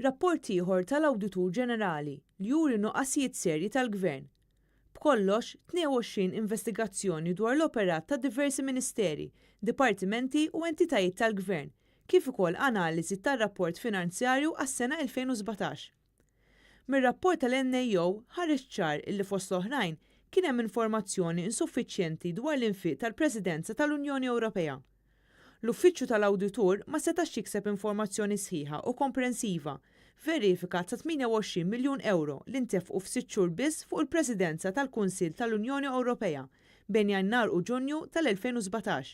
Rapport ieħor tal-Awditur Ġenerali li juri nuqqasijiet serji tal-Gvern. B'kollox, 22 investigazzjoni dwar l-operat ta' diversi ministeri, dipartimenti u entitajiet tal-Gvern, kif ukoll analiżi tar-rapport finanzjarju għas-sena 2017. Mir-rapport tal-NAO ħareġ ċar illi fost l-oħrajn kien hemm informazzjoni insuffiċjenti dwar l-infiq tal-Presidenza tal-Unjoni Ewropea. L-Uffiċċju tal-Awditur ma setax jikseb informazzjoni sħiħa u komprensiva f'verifika ta' 28 miljun ewro li ntefqu f'sitt xhur biss fuq il-Presidenza tal-Kunsill tal-Unjoni Ewropea bejn Jannar u Ġunju tal-2017.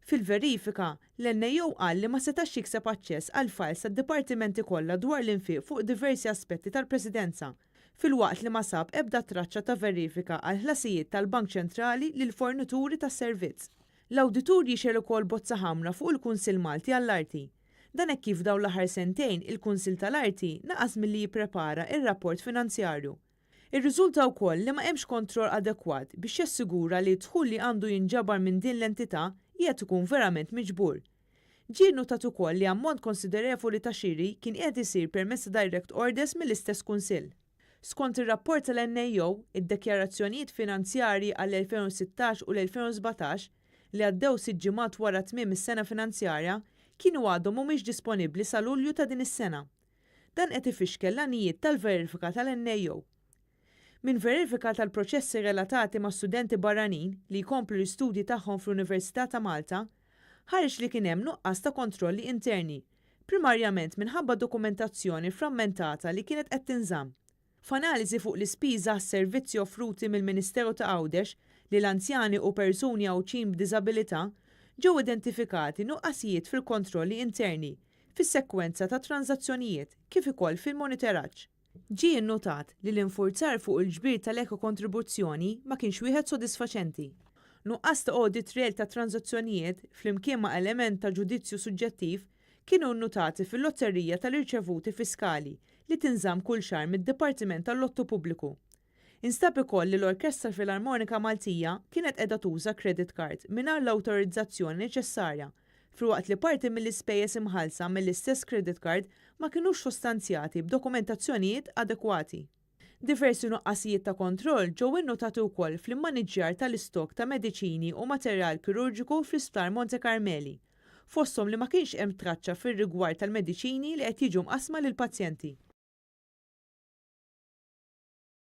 Fil-verifika, l-NAO qal li ma setax jikseb aċċess għall-files tad-dipartimenti kollha dwar l-infiq fuq diversi aspetti tal-Presidenza, filwaqt li ma sab ebda traċċa ta' verifika għall-ħlasijiet tal-Bank Ċentrali lill-fornituri tas-servizz. L-awditur jixgħel ukoll bozza ħamra fuq il-Kunsill Malti għall-Arti. Dan hekk kif dawn l-aħħar sentejn il-Kunsill tal-Arti naqas milli jipprepara r-rapport finanzjarju. Irriżulta wkoll li ma hemmx kontroll adekwat biex jassigura li d-dħul li għandu jinġabar minn din l-entità qiegħed ikun verament miġbur. Ġie nnutat ukoll li ammont konsiderevoli ta' xiri kien qiegħed isir permezz ta' direct orders mill-istess Kunsill. Skont ir-rapport tal-NAO, id-dekjarazzjonijiet finanzjarji għall-2016 u l-2017, li għaddew sitt ġimgħat wara tmiem is-sena finanzjarja, kienu għadhom mhumiex disponibbli sa Lulju ta' din is-sena. Dan qed ifixkel l-għanijiet tal-verifika tal-NAO. Minn verifika tal-proċessi relatati ma' studenti barranin li jkomplu l-istudji tagħhom fl-Università ta' Malta, ħareġ li kien hemm nuqqas ta' kontrolli interni, primarjament minħabba dokumentazzjoni frammentata li kienet qed tinżamm. F'analiżi fuq l-ispiża għas-servizzi offruti mill-Ministeru ta' Għawdex lil anzjani u persuni Għawdxin b'diżabilità, ġew identifikati nuqqasijiet fil-kontrolli interni, fis-sekwenza ta' tranżazzjonijiet kif ukoll fil-monitoraġġ. Ġie nnutat li l-infurzar fuq il-ġbir tal-ekokontribuzzjoni ma kienx wieħed sodisfaċenti. Nuqqas ta' audit trail tat-tranżazzjonijiet flimkien ma' element ta' ġudizzju suġġettiv kienu nnutati fil-lotterija tal-irċevuti fiskali li tinżamm kull xahar mid-Dipartiment tal-Lottu Pubbliku. Instab ukoll li l-Orkestra Filarmonika Maltija kienet qiegħda tuża credit card mingħajr l-awtorizzazzjoni neċessarja, filwaqt li parti mill-ispejjeż imħallsa mill-istess credit card ma kinux sostanzjati b'dokumentazzjonijiet adekwati. Diversi nuqqasijiet ta' kontroll ġew innutati wkoll fl-immaniġġjar tal-istokk ta' mediċini u materjal kirurġiku fl-Isptar Monte Carmeli, fosthom li ma kienx hemm traċċa fir-rigward tal-mediċini li qed jiġu mqassma lill-pazjenti.